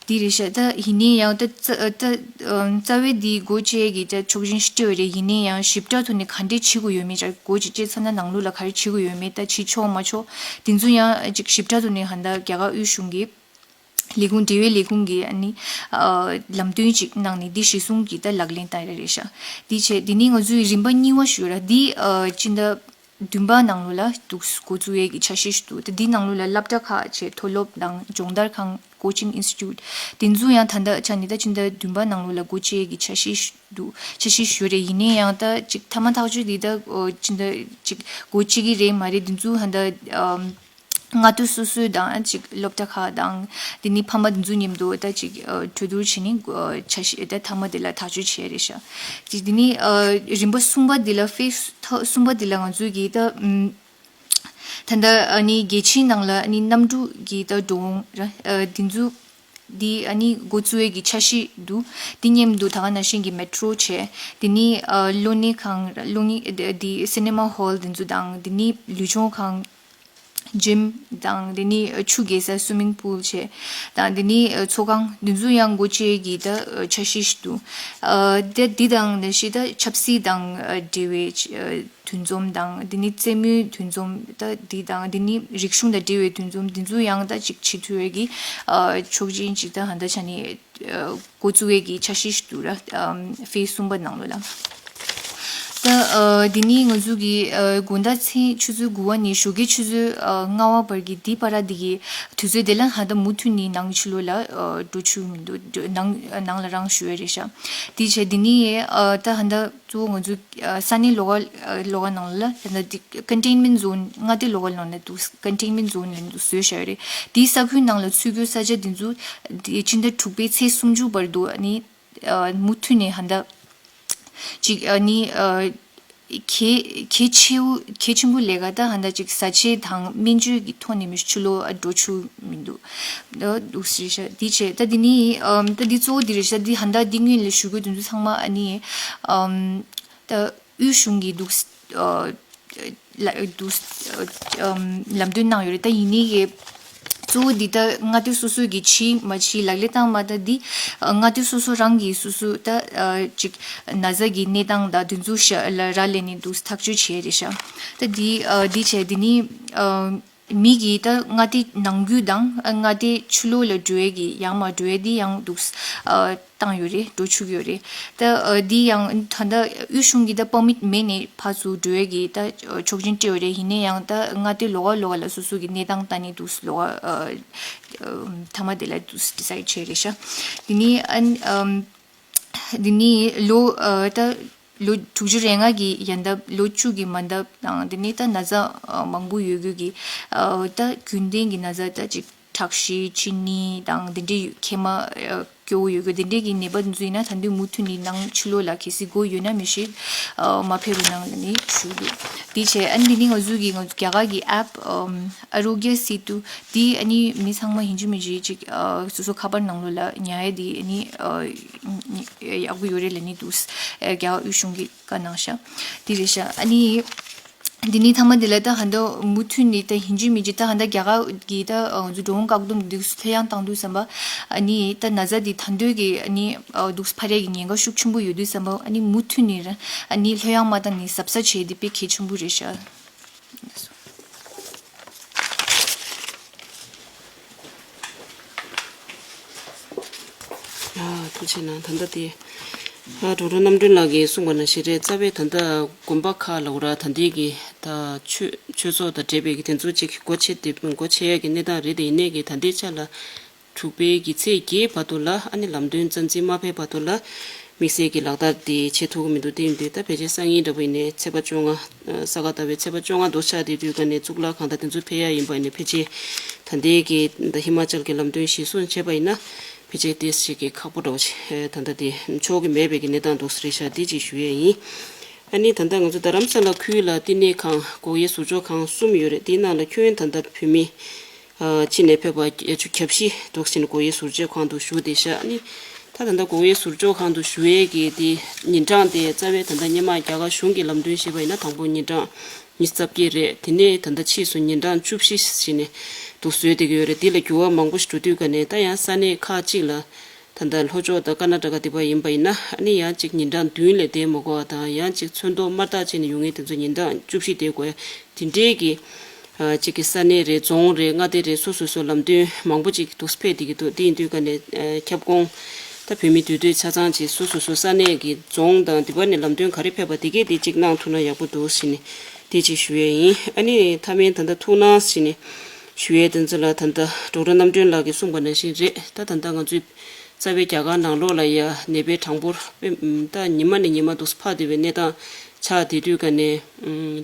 དེ་རེད་ཤག་ད་ཡིན་ནའི་ཡང་ད་རྩ་ད་རྩ་བའི་དེ་སྒོ་ཕྱེ་ཀྱི་ད་ཆོག་མཆན་སྤྲད་པ་རེད། ཡིན་ནའི་ཡང་ཞིབ་ཕྲ་ཐོག་ནས་ག་འདྲས་བྱེད་དགོས་ཡོད་མེད། སྒོ་ཅིག་ཕྱེ་ཚར་ན་ནང་ལོགས་ལ་ག་རེ་བྱེད་དགོས་ཡོད་མེད། ད་བྱེད་ཆོག་མ་ཆོག་དེ་ཚོ་ཡང་ཅིག་ཞིབ་ཕྲ་ཐོག་ནས་ཧ་ད་རྒྱ་གར་དབུས་གཞུང་གི་ལས་ཁུངས་འབྲེལ་བའི་ལས་ཁུངས་ཀྱིས་ཨ་ནི་ཨ་ལམ་སྟོན་ཅིག་གནང་ནས་འདི་གཞི་བཟུང་གིས་ད་ལག་ལེན་བསྟར་ཡ་རེད་ཤག་འདི་བྱས་འདི་ནི་ང་ཚོའི་རིམ་པ་གཉིས་པ་ཞུ་ར། འདི་ཨ་སྤྱི་ཟླ་བདུན་པ་ནང་ལོགས་ལ་འདུག་འགོ་བཙུགས་ཡས་ཀྱི་འཆར་གཞི་ཞིག་འདུག་ད་འདི་ནང་ལོགས་ལ་སློབ་གྲྭ་ཁག་བྱས་མཐོ་སློབ་དང་སྦྱོང་བརྡར་ཁང་། Coaching Institute དེ་ཚོ་ཡང་ད་ལྟ་ཆ་ནས་ད་སྤྱི་ཟླ་བདུན་པ་ནང་ལོགས་ལ་སྒོ་ཕྱེ་ཡས་ཀྱི་འཆར་གཞི་ཞིག་འདུག་འཆར་གཞི་ཞིག་ཡོད་རེད། ཡིན་ནའི་ཡང་ད་ཅིག་མཐའ་མ་ཐག་གཅོད་འདི་ད་ཨོ་སྤྱི་ཟླ་ཅིག་སྒོ་ཕྱེ་གི་རེད་མ་རེད། འདི་ཚོ་ཧ་ད་ཨམ། མངའ་སྡེ་སོ་སོའི་དང་ཅིག་སློབ་གྲྭ་ཁག་དང་དེ་ནི་ཕ་མ་དེ་ཚོ་མཉམ་དུ་ད་ཅིག་ཨ་གྲོས་བསྡུར་བྱས་ནས་ཨ་འཆར་གཞི་ད་མཐའ་མ་དེ་ལ་ཐག་གཅོད་བྱས་རེད་ཤག་ཅིག་དེ་ནི་ཨ་རིམ་པ་གསུམ་པ་དེ་ལ་ཕེ་སི་ཐོག་གསུམ་པ་དེ་ལ་ང་ཚོས་ཀྱི་ད་ཨམ། ད་ལྟ་ཨ་ནི་རྒྱལ་སྤྱིའི་ནང་ལ་ཨ་ནི་གནམ་གྲུ་གི་ད་འགྲོ་འོང་ར་ཨ་དེ་ཚོ་དེ་ཨ་ནི་འགོ་བཙུགས་ཡས་ཀྱི་འཆར་གཞི་འདུག་དེ་མཉམ་དུ་ད་ག་ནང་བཞིན་གྱི་མེ་ཊོ་བྱས། དེ་ནི་ཨ་གློག་བརྙན་ཁང་ར་གློག་བརྙན་དེ་སི་ནེ་མ་ཧོལ་དེ་ཚོ་དང་། དེ་ནི་ལུས་སྦྱོང་ཁང་། ཇིམ་དང་། དེ་ནི་ཆུ་རྐྱལ་ས་སུ་མིང་པུལ་བྱས་དང་། དེ་ནི་ཚོགས་ཁང་དེ་ཚོ་ཡང་སྒོ་ཕྱེ་གི་ད་འཆར་གཞི་ཞིག་འདུག་ཨ་དེ་འདི་དང་ནང་བཞིན་ད་ཆབ་སྲིད་དང་འབྲེལ་བའི་འདུ་འཛོམས་དང་། དེ་ནི་རྩེད་མོའི་འདུ་འཛོམས་ད་འདི་དང་། དེ་ནི་རིག་གཞུང་དང་འབྲེལ་བའི་འདུ་འཛོམས་འདི་ཚོ་ཡང་ད་ཅིག་བྱེད་ཐུབ་ཡས་ཀྱི་ཆོག་མཆན་ཅིག་ད་ཧ་ད་ཆ་ནས་འགོ་བཙུགས་ཡས་ཀྱི་འཆར་གཞི་ཞིག་འདུག་ར། ཕེ་སི་གསུམ་པ་ནང་ལོགས་ལ། ད་ཨ་འདི་ནི་ང་ཚོ་གི་ཨ་དགོང་དག་མཚན་ཆུ་ཚོད་དགུ་པ་ནས་ཞོགས་ཀའི་ཆུ་ཚོད་ཨ་ལྔ་པ་བར་གྱི་འདི་བར་འདི་གི་དུས་ཚོད་དེ་ལ་ཧ་ད་མུ་མཐུད་ནས་ནང་ཕྱི་ལོགས་ལ་ཨ་འགྲོ་ཆོག་མི་འདུག་ནང་ནང་ལ་རང་བཞུགས་ཡས་རེད་ཤག་དེ་བྱས་འདི་ནི་ཨ་ད་ཧ་ད་གཙོ་བོ་ང་ཚོ་ཨ་ས་གནས་ལོགས་ཀ་ལོགས་ཀ་ནང་ལ་ད་འདི་ཀོན་ཊེན་མེན་ཊི་ཛོན། མངའ་སྡེ་ལོགས་ཀ་ནང་ལ་འདུག་ཀོན་ཊེན་མེན་ཊི་ཛོན་ལ་འདུག་བཟོས་བཞག་ཡོད་རེད། དེའི་ས་ཁུལ་ནང་ལ་ཚུད་རྒྱུའི་ས་ཆ་འདི་ཚོ་འདི་སྤྱི་ཟླ་དྲུག་པའི་ཚེས་སུམ་ཅུ་བར་དུ་ཨ་ནི་ཨ་མུ་མཐུད་ནས་ཧ་ད་ཅིག་ཨ་ནི་ཨ་གལ་གལ་ཆེའུ་གལ་ཆེན་པོ་ལས་ཀ་ད་ཧ་ད་ཅིག་བཟའ་ཆས་དང་སྨན་བཅོས་ཀྱི་ཐོག་ནས་མི་ཕྱི་ལོགས་ཨ་འགྲོ་ཆོག་མི་འདུག་ད་འདུག་ཟེར་ཤག་འདི་བྱས་ད་འདི་ནི་ཨམ་ད་འདི་གཙོ་བོ་འདི་རེད་ཤག་འདི་ཧ་ད་འདི་སྔོན་ལ་ཞུ་དགོས་དོན་ཚོ་ཚང་མ་ཨ་ནི་ཨམ་ད་དབུས་གཞུང་གི་འདུག་ཨ་ལ་འདུག་ཨམ་ལམ་སྟོན་གནང་ཡོད་རེད། ད་ཡིན་ནའི་གི་གཙོ་བོ་འདི་ད་མངའ་སྡེ་སོ་སོ་གི་བྱེད་མ་བྱེད་ལག་ལེན་བསྟར་མ་བསྟར་འདི་ཨ་མངའ་སྡེ་སོ་སོ་རང་གི་སོ་སོ་ད་ཨ་ཅིག་ན་ཚ་གི་གནས་སྟངས་དང་དེ་ཚོ་ཤ་ལ་རག་ལས་ནས་འདུག་ཐག་གཅོད་བྱས་རེད་ཤག་ད་འདི་ཨ་འདི་བྱས་འདི་ནི་ཨ་མི་གིས་ད་མངའ་སྡེ་ནང་ཁུལ་དང་ཨ་མངའ་སྡེ་ཕྱི་ལོགས་ལ་འགྲོ་ཡས་ཀྱི་ཡར་མར་འགྲོ་ཡས་འདི་ཡང་འདུག་ཨ་བཏང་ཡོད་རེད། འགྲོ་བཅུག་ཡོད་རེད། ད་ཨ་འདི་ཡང་ད་ལྟ་དབུས་གཞུང་གིས་ད་པར་མིཊ་མེད་ནས་ཕར་ཚུར་འགྲོ་ཡས་ཀྱི་ད་ཆོག་མཆན་སྤྲད་ཡོད་རེད། ཡིན་ནའི་ཡང་ད་མངའ་སྡེ་ལོགས་ཀ་ལོགས་ཀ་ལ་སོ་སོ་གི་གནས་སྟངས་ལྟ་ནས་འདུག་ལོགས་ཀ་ཨ་ཨ་མཐའ་མ་དེ་ལ་འདུག་ཌི་སའིཌ་བྱས་རེད་ཤག་དེ་ནི་ཨ་ཨམ་དེ་ནི་ལོ་ཨ་ད་ལོ་དྲུག་ཅུ་རེ་ལྔ་གི་ཡན་འདབ། ལོ་བཅུ་གི་མ་འདབ་དང་། དེ་ནི་ད་ན་ཚ་ཨ་མང་པོ་ཡོད་རྒྱུ་གི་ཨ་ད་རྒྱུན་ལྡན་གྱི་ན་ཚ་ད་ཅིག་ཁྲག་ཤེད། གཅིན་སྙི་དང་དེ་འདྲའི་མཁལ་མ་ཨ་སྐྱོ་བོ་ཡོད་རྒྱུ་དེ་འདྲའི་གི་ནད་པ་དེ་ཚོ་ཡིན་ན་ད་དུང་མུ་མཐུད་ནས་ནང་ཕྱི་ལོགས་ལ་གལ་སྲིད་དགོས་ཡོད་ན་མི་ཤེས་ཨ་མ་ཕེབས་རོགས་གནང་ལབ་ནས་ཞུ་འདུག་དེ་བྱས་ཨ་ནི་དེ་ནི་ང་ཚོ་གི་ང་ཚོ་རྒྱ་གར་གི་ཨེབ་ཨམ་ཨ་རོ་གྱ་སེ་ཏུ་དེ་ཨ་ནི་མི་ཚང་མ་ཡིན་གཅིག་མིན་གཅིག་ཅིག་ཨ་སོ་སོ་ཁ་པར་ནང་ལོགས་ལ་ཉར་ཡས་དེ་ཨ་ནི་ཨ་ཡག་པོ་ཡོད་རེད་ལབ་ནས་འདུག་ཨ་རྒྱ་གར་དབུས་གཞུང་གི་བཀའ་གནང་ཤག་དེ་རེད་ཤག་ཨ་ནི། འདི་ནི་མཐའ་མ་འདི་ལ་ད་ཧ་ད་མུ་མཐུད་ནས་ད་ཡིན་གཅིག་མིན་གཅིག་ད་ཧ་ད་རྒྱ་གར་གྱི་ད་ང་ཚོ་འགྲོ་འོང་བཀག་སྡོམ་འདུག་སེ་ལྷོད་ཡངས་བཏང་དུས་ཙམ་པ། ཨ་ནི་ད་ན་ཚ་འདི་ད་འདོད་ཀྱི་ཨ་ནི་འདུག་སེ་འཕར་ཡས་ཀྱི་ཉེན་ཁ་ཤུགས་ཆེན་པོ་ཡོད་དུས་ཙམ་པ། ཨ་ནི་མུ་མཐུད་ནས་ར་ཨ་ནི་ལྷོད་ཡངས་མ་བཏང་ནས་གཟབ་གཟབ་བྱས་འདི་དཔེ་གལ་ཆེན་པོ་རེད་ཤག་ཡ། ཐུགས་རྗེ་གནང་། ད་ལྟ་དེ་ཨ་ཌོག་ཊར་རྣམ་གྲོལ་ལགས་ཀྱིས་གསུངས་པ་ནང་བཞིན་རེད། རྩ་བའི་ད་ལྟ་དགོན་པ་ཁག་ལ་འོ་ར་ད་ལྟའི་གི་ད་ཆོས་ཆོས་ཚོགས་དང་འབྲེལ་བའི་གི་དེ་ཚོ་ཅིག་སྒོ་ཕྱེ་དེ་སྒོ་ཕྱེ་ཡག་གི་གནས་སྟངས་རེད་དེ། ཡིན་ནའི་གི་ད་ལྟའི་ཆ་ལ་དྲུག་པའི་གི་ཚེས་བརྒྱད་བར་དུ་ལ་ཨ་ནི་ལམ་སྟོན་རྩ་འཛིན་མ་ཕེབས་བར་དུ་ལ་དམིགས་བསལ་གྱི་ལག་བསྟར་དེ་བྱེད་ཐུབ་ཀྱི་མི་འདུག་དེ་ཡིན་དུས་ད་ཕལ་ཆེར་སང་ཉིན་འདྲ་པོ་ཡིན་ནའི་ཚེས་པ་བཅོ་ལྔ། ས་ག་ཟླ་བའི་ཚེས་པ་བཅོ་ལྔ་འདུག་ཆགས་དེ་དུས་ཀ་ནས་གཙུག་ལག་ཁང་དང་དེ་ཚོ་ཕེབས་ཡ་ཡིན་པ་ཡིན་ནའི་ཕལ་ཆེར་ད་ལྟའི་གི་ད་ཧི་མ་ཅལ་གྱི་ལམ་སྟོན་གཞིར་བཟུང་བྱས་པ་ཡིན་ན་ཕལ་ཆེར་ཏོག་ཙམ་གྱི་ཁག་པོ་འདྲ་པོ་ཞིག་ད་ལྟ་དེ་ཆོག་གི་མེད་པའི་གི་གནས་སྟངས་འདུག་ས་རེད་ཤག་དེ་ཅིག་ཞུ་ཡས་ཡིན། ཨ་ནི་ད་ལྟ་ང་ཚོ་རྡ་རམ་ས་ལ་ཁུལ་ལ་བསྟི་གནས་ཁང་སྒོ་དབྱེ་ཟུར་འཇོག་ཁང་གསུམ་ཡོད་རེད། དེའི་ནང་ལ་ཁྱོན་ད་ལྟ་བོད་མི་ཨ་ཕྱི་ནས་ཕེབས་པ་བརྒྱད་ཅུ་གྱ་བཞི་འདུག་ཟེར་ནས་སྒོ་དབྱེ་ཟུར་འཇོག་ཁང་དུ་བཞུགས་བསྡད་ཤག་ཨ་ནི་ ད་ད་ལྟ་གོང་ཡའི་ཟུར་འཇོག་ཁང་དུ་ཞུ་ཡས་ཀྱི་དེ་ཉིན་གྲངས་དེ་རྩ་བའི་ད་ལྟ་སྔོན་མ་རྒྱ་གར་གཞུང་གི་ལམ་སྟོན་བྱས་པ་ཡིན་ན་དང་པོ་ཉིན་གྲངས་ཉི་ཤུ་རྩ་བརྒྱད་རེད། དེ་ནས་ད་ལྟ་ཕྱིས་སུ་ཉིན་གྲངས་བཅུ་བཞི་ཟིན་ནས་འདུག་བཟོས་བསྡད་ཀྱི་ཡོད་རེད། དེ་ལ་འགྱུར་བ་མང་པོ་ཞིག་འགྲོ་དུས་ཀ་ནས་ད་ཡང་ས་གནས་ཁག་ཅིག་ལ་ད་ལྟ་ལྷོ་ཕྱོགས་དང་ཀར་ནཱ་ཊ་ཀ་དེ་པ་ཡིན་པ་ཡིན་ན་ཨ་ནི་ཡང་ཅིག་ཉིན་གྲངས་བདུན་ལས་བསྡད་མ་དགོས་པ་དང་ཡང་ཅིག་ཚོན་མདོག་དམར་ཐག་བྱས་ནས་ཡོང་མཁན་དེ་ཚོ་ཉིན་གྲངས་བཅུ་བཞི་བསྡད་དགོས་ཡ་དེ་འདྲའི་གི་གཅིག་གི་ས་གནས་རེད། རྫོང་རེད། མངའ་སྡེ་རེད། སོ་སོ་སོ་ལམ་སྟོན་མང་པོ་ཅིག་འདུག་ཕེབས་བསྡད་ཀྱི་འདུག་དེ་ཡིན་དུས་ཀ་ནས་ཁྱབ་ཁོངས་ད་བོད་མི་འདུས་སྡོད་ཆ་ཚང་ཅིག་སོ་སོ་སོ་ས་གནས་ཀྱི་རྫོང་དང་དེ་པ་ནས་ལམ་སྟོན་ག་རེ་ཕེབས་པ་དེ་གས་དེ་གཅིག་གནང་ཐུབ་ན་ཡག་པོ་འདུག་ཟེར་ནས་དེ་གཅིག་ཞུ་ཡས་ཡིན། ཨ་ནི་མཐའ་མའི་ད་ལྟ་ཐུགས་སྣང་ཟེར་ནས་ཞུ་ཡས་དེ་ཚོ་ལ་ད་ལྟ་ཌོག་ཊར་རྣམ་གྲོལ་ལགས་ཀྱིས་གསུངས་པ་ནང་བཞིན་རེད། ད་ད་ལྟ་ང་ཚོའི་རྩ་བའི་རྒྱ་གར་ནང་ལོགས་ལ་ཡ་ནད་པའི་གྲངས་འབོར་དཔེ་ད་ཉི་མ་ནས་ཉི་མ་འདུག་འཕར་བསྡད་པའི་གནས་སྟངས་ཆགས་བསྡད་དུས་ཀ་ནས་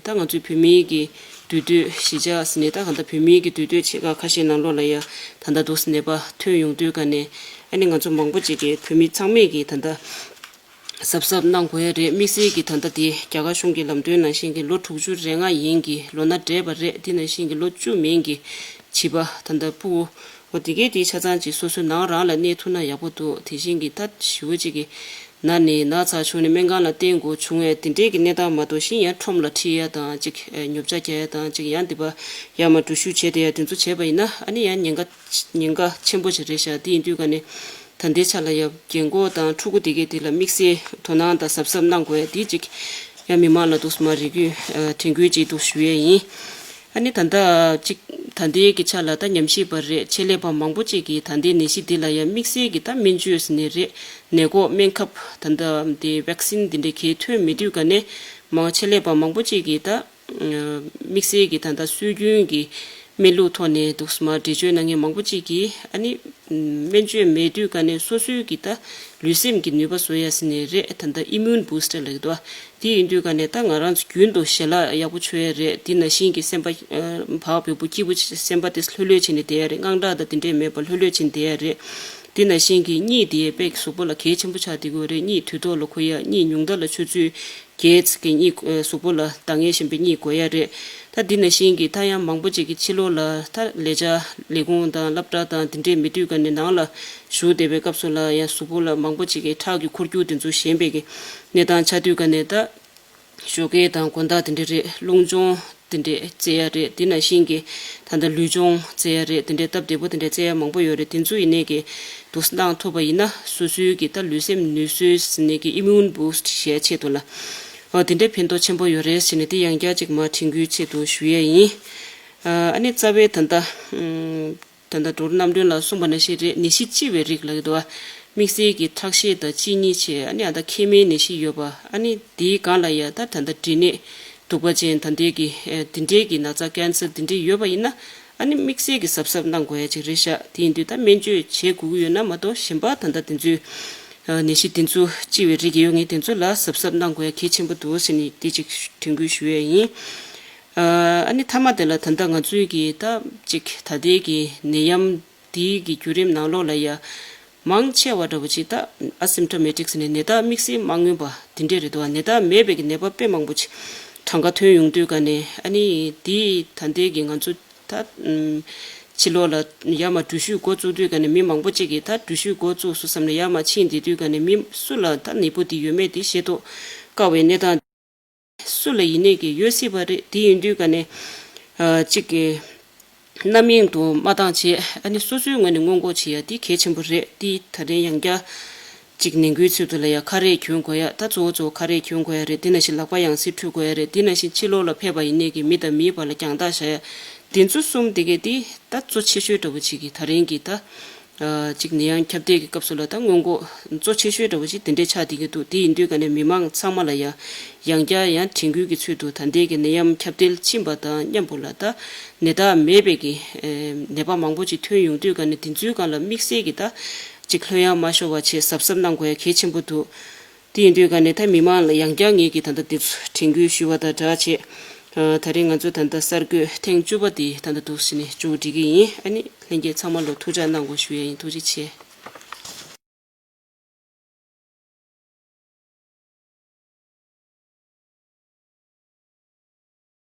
ད་ང་ཚོའི་བོད་མིའི་གི་འདུས་སྡོད་གཞིས་ཆགས་ཟེར་ནས་ད་གང་ལྟར་བོད་མིའི་གི་འདུས་སྡོད་ཆེ་ཁག་ཁ་ཤས་ནང་ལོགས་ལ་ཡ་ད་ལྟ་འདུག་ནད་པ་ཐོན་ཡོང་དུས་ཀ་ནས་ཨ་ནི་ང་ཚོ་མང་པོ་ཅིག་གི་བོད་མི་ཚང་མས་གི་ད་ལྟ་གཟབ་གཟབ་གནང་དགོས་ཡ་རེད། དམིགས་བསལ་གྱི་ད་ལྟ་དེ་རྒྱ་གར་གཞུང་གི་ལམ་སྟོན་ནང་བཞིན་གྱི་ལོ་དྲུག་ཅུ་རེ་ལྔ་ཡན་གྱི་ལོ་ན་བགྲེས་པ་རེད། དེ་ནང་བཞིན་གྱི་ལོ་བཅུ་མན་གྱི་བྱིས་པ་ད་ལྟ་སྤུ་གུ་འོ་དེ་གས་དེ་ཆ་ཚང་ཅིག་སོ་སོའི་ནང་རང་ལ་གནས་ཐུབ་ན་ཡག་པོ་འདུག་དེ་བཞིན་གྱི་ད་ཞི་བོ་གཅིག་གི་ན་ནས་ན་ཚ་བྱུང་ནས་སྨན་ཁང་ལ་བསྟེན་དགོས་བྱུང་བས་དེ་འདྲས་ཀྱི་གནས་སྟངས་མ་གཏོགས་གཞན་ཡང་ཁྲོམ་ལ་ཁྲིད་ཡ་དང་ཅིག་ཉོ་ཆ་རྒྱག་ཡ་དང་ཅིག་ཡང་དེ་པ་ཡར་མར་འགྲུལ་བཞུད་བྱས་བསྡད་ཡ་དེ་ཚོ་བྱས་པ་ཡིན་ན་ཨ་ནི་ཡང་ཉེན་ཁ་ཉེན་ཁ་ཆེན་པོ་ཞིག་རེད་ཤག་དེ་ཡིན་དུས་ཀ་ནས་ད་ལྟའི་ཆ་ལ་ཡ་རྒན་གོག་དང་ཕྲུ་གུ་དེ་གས་དེ་ལ་དམིགས་བསལ་དོ་སྣང་དང་གཟབ་གཟབ་གནང་དགོས་ཡ་དེ་ཅིག་ཡང་མི་མང་ལ་འདུག་སེ་མར་རེ་སྐུལ་དྲན་སྐུལ་ཅིག་འདུག་ཞུ་ཡས་ཡིན། ཨ་ནི་ད་ལྟ་ཅིག་ད་ལྟའི་གི་ཆ་ལ་ད་ཉམས་ཞིབ་པ་རེད། ཆེད་ལས་པ་མང་པོ་ཅིག་གིས་ད་ལྟའི་ནད་གཞི་འདི་ལ་ཡང་དམིགས་བསལ་གྱི་ད་སྨན་བཅོས་ཟེར་ནས་རེད། ནད་འགོག་སྨན་ཁབ་ད་ལྟ་དེ་ཝེག་སིན་འདི་འདྲའི་གས་ཐོན་མེད་དུས་ཀ་ནས་མང་ཆེད་ལས་པ་མང་པོ་ཅིག་གིས་ད་དམིགས་བསལ་གྱི་ད་ལྟ་སྲོལ་རྒྱུན་གྱི་སྨན་ལུགས་ཐོག་ནས་འདུག་སེ་མར་འགྲེལ་བརྗོད་གནང་མཁན་མང་པོ་ཅིག་གིས་ཨ་ནི་སྨན་བཅོས་མེད་དུས་ཀ་ནས་སོ་སོའི་གི་ད་ལུས་སེམས་ཀྱི་ནུས་པ་བཟོ་ཡ་ཟེར་ནས་རེད། ད་ལྟ་ཨི་མུན་བུ་སི་ཊར་ལབ་ཀྱི་འདུག་དེ་ཡིན་དུས་ཀ་ནས་ད་ང་རང་ཚོ་རྒྱུན་དུ་ཞལ་ལག་ཡག་པོ་མཆོད་ཡ་རེད། དེ་ནང་བཞིན་གྱི་སེམས་པ་བག་ཕེབས་པོ་སྐྱིད་པོ་སེམས་པ་དེ་ལྷོད་ལྷོད་བྱས་ནས་བསྡད་ཡ་རེད། དངངས་སྐྲག་དང་དེ་འདྲས་མེད་པར་ལྷོད་ལྷོད་བྱས་ནས་བསྡད་ཡ་རེད། དེ་ནང་བཞིན་གྱི་གཉིད་དེ་དཔེ་གཟུགས་པོ་ལ་གལ་ཆེན་པོ་ཆགས་བསྡད་ཀྱི་ཡོད་རེད། གཉིད་དུས་ཐོག་ལ་ཁུག་ཡ། གཉིད་ཉུང་མཐའ་ལ་ཆུ་ཚོད་བརྒྱད་ཙམ་གྱི་གཉིད་གཟུགས་པོ་ལ་འདང་ངེས་ཞན་པའི་གཉིད་དགོས་ཡ་རེད། ད་འདི་ནང་བཞིན་གྱི་ད་ཡང་མང་པོ་ཅིག་གི་ཕྱི་ལོགས་ལ་ད་ལས་བྱ་ལས་ཁུངས་དང་སློབ་གྲྭ་དང་འདི་འདྲས་མེད་དུས་ཀ་ནས་ནང་ལ་བཞུགས་བསྡད་པའི་སྐབས་སུ་ལ་ཡང་གཟུགས་པོ་ལ་མང་པོ་ཅིག་གི་ཁྲག་གི་འཁོར་རྒྱུག་དེ་ཚོ་ཞན་པའི་གི་གནས་སྟངས་ཆགས་དུས་ཀ་ནས་ད་ཞོགས་ཀས་དང་དགོང་དག་དེ་འདྲས་རེད། རླུང་སྦྱོང་དེ་འདྲས་རྩེ་ཡ་རེད། དེ་ནང་བཞིན་གྱི་ད་ལྟ་ལུས་སྦྱོང་རྩེ་ཡ་རེད། དེ་འདྲས་སྟབས་བདེ་པོ་དེ་འདྲས་རྩེ་ཡ་མང་པོ་ཡོད་རེད། དེ་ཚོ་ཡིན་ནའི་གི་འདུག་སེ་གནང་ཐུབ་པ་ཡིན་ན་སོ་སོའི་གི་ད་ལུས་སེམས་ནུས་གསོའི་ཟེར་ནས་གི་ཨི་མུན་བུ་སི་ཊི་བྱེད་ཡ་ཆེད་དུ་ལ་འོ་དེ་འདྲས་ཕན་ཐོགས་ཆེན་པོ་ཡོད་རེད་ཟེར་ནས་དེ་ཡང་བསྐྱར་ཅིག་མར་དྲན་སྐུལ་ཆེད་དུ་ཞུ་ཡ་ཡིན། ཨ་ནི་རྩ་བའི་ད་ལྟ་ད་ལྟ་ཌོག་ཊར་རྣམ་གྲོལ་ལགས་གསུངས་པ་ནང་བཞིན་རེད། ནད་གཞི་ལྕི་བའི་རིགས་ལབ་ཀྱི་འདུག་བ། དམིགས་བསལ་གྱི་ཁྲག་ཤེད་དང་གཅིན་སྙི་ཆེ་ཨ་ནི་ཨ་ད་མཁལ་མའི་ནད་གཞི་ཡོད་པ། ཨ་ནི་དེའི་སྒང་ལ་ཡ་ད་ད་ལྟ་འབྲས་ནད་གདུག་པ་ཅན་ད་ལྟའི་གི་ཨེ་དེ་འདྲའི་གི་ན་ཚ་ཀན་སར་དེ་འདྲའི་ཡོད་པ་ཡིན་ན་ཨ་ནི་དམིགས་བསལ་གྱི་གཟབ་གཟབ་གནང་དགོས་ཡ་ཅིག་རེད་ཤག་དེ་ཡིན་དུས་ད་སྨན་བཅོས་བྱེད་དགོས་ཀྱི་ཡོད་ན་མ་གཏོགས་གཞན་པ་ད་ལྟ་དེ་ཚོའི་ཨ་ནད་གཞི་དེ་ཚོ་ལྕི་བའི་རིགས་ཡོད་མཁན་དེ་ཚོ་ལ་གཟབ་གཟབ་གནང་དགོས་ཡ་གལ་ཆེན་པོ་འདུག་ཟེར་ནས་དེ་ཅིག་དྲན་སྐུལ་ཞུ་ཡ་ཡིན། ཨ་ནི་མཐའ་མ་དེ་ལ་ད་ལྟ་ང་ཚོའི་གི་ད་ཅིག་ད་ལྟའི་གི་ནད་ཡམས་འདིའི་གི་བརྒྱུད་རིམ་ནང་ལོགས་ལ་ཡ་མང་ཆེ་བ་འདྲ་བོ་ཅིག་ད་ཨ་སིམ་ཊོ་མེ་ཊིག་ཟེར་ནས་ནད་རྟགས་དམིགས་བསལ་མ་མངོན་པ་དེ་འདྲས་རེད་འདུག་བ། ནད་རྟགས་མེད་པའི་གི་ནད་པ་དཔེ་མང་པོ་ཅིག་གྲངས་ཀ་ཐོན་ཡོང་དུས་ཀ་ནས་ཨ་ནི་འདིའི་ད་ལྟའི་གི་ང་ཚོ་ད་ཕྱི་ལོགས་ལ་ཡར་མར་འགྲུལ་བཞུད་འགོ་བཙུགས་དུས་ཀ་ནས་མི་མང་པོ་ཅིག་གིས་ད་འགྲུལ་བཞུད་འགོ་བཙུགས་སོང་བསམ་ནས་ཡར་མར་ཕྱིན་བསྡད་དུས་ཀ་ནས་མི་སུ་ལ་ད་ནད་འབུ་འདི་ཡོད་མེད་དེ་ཤེས་རྟོགས་དཀའ་བའི་གནས་སྟངས། སུ་ལ་ཡིན་ནའི་གི་ཡོད་སྲིད་པ་རེད། དེ་ཡིན་དུས་ཀ་ནས་ཨ་གཅིག་གི་རྣམ་གཡེང་དུ་མ་བཏང་བྱས་ཨ་ནི་སོ་སོའི་ངོས་ནས་སྔོན་འགོག་བྱེད་ཡ་དེ་གལ་ཆེན་པོ་རེད། དེ་ད་རིང་ཡང་བསྐྱར་གཅིག་ནན་སྐུལ་ཚུལ་དུ་ལ་ཡ་ཁ་རས་གྱོན་དགོས་ཡ། ད་གཙོ་བོ་གཙོ་བོ་ཁ་རས་གྱོན་དགོས་ཡ་རེད། དེ་ནང་བཞིན་ལག་པ་ཡང་སེ་འཁྲུད་དགོས་ཡ་རེད། དེ་ནང་བཞིན་ཕྱི་ལོགས་ལ་ཕེབས་པ་ཡིན་ནའི་གི་མི་དང་མིའི་བར་ལ་རྒྱང་ཐག་བཞག་ཡ་དེ་ཚོ་གསུམ་དེ་གས་དེ་ད་གཙོ་ཆེ་ཤོས་འདྲ་བོ་ཅིག་གི་ད་རིང་གི་ད། ཨ་གཅིག་ནད་ཡམས་ཁྱབ་གདལ་གྱི་སྐབས་སུ་ལ་ད་སྔོན་འགོག་གཙོ་ཆེ་ཤོས་འདྲ་བོ་ཞིག་དེ་འདྲས་ཆགས་བསྡད་ཀྱི་འདུག་དེ་ཡིན་དུས་ཀ་ནས་མི་མང་ཚང་མ་ལ་ཡ་ཡང་བསྐྱར་ཡང་དྲན་སྐུལ་གྱི་ཚུལ་དུ་ད་ལྟའི་གི་ནད་ཡམས་ཁྱབ་གདལ་ཕྱིན་པ་དང་མཉམ་པོ་ལ་ད་ནད་རྟགས་མེད་པའི་གི་ཨེ་ནད་པ་མང་པོ་ཅིག་ཐོན་ཡོང་དུས་ཀ་ནས་དེ་ཚོའི་སྒང་ལ་དམིགས་བསལ་གྱི་ད་གཅིག་ལྷོད་ཡངས་མ་ཤོར་བ་བྱས་གཟབ་གཟབ་གནང་དགོས་ཡ་གལ་ཆེན་པོ་འདུག་དེ་ཡིན་དུས་ཀ་ནས་ད་མི་མང་ལ་ཡང་བསྐྱར་ངེད་ཀྱིས་ད་ལྟ་འདི་ཚོ་དྲན་སྐུལ་ཞུ་བ་དང་སྦྲགས་བྱས། ཨ་ད་རིང་ང་ཚོ་ད་ལྟ་གསར་འགོད་ཐེངས་བཅུ་པ་འདི་ད་ལྟ་འདུག་སེ་ནས་མཇུག་སྒྲིལ་གྱི་ཡིན། ཨ་ནི་ལྷན་རྒྱས་ཚང་མ་ལ་ཐུགས་ཅག་གནང་དགོས་ཞུ་ཡ་ཡིན། ཐུགས་རྗེ་ཆེ།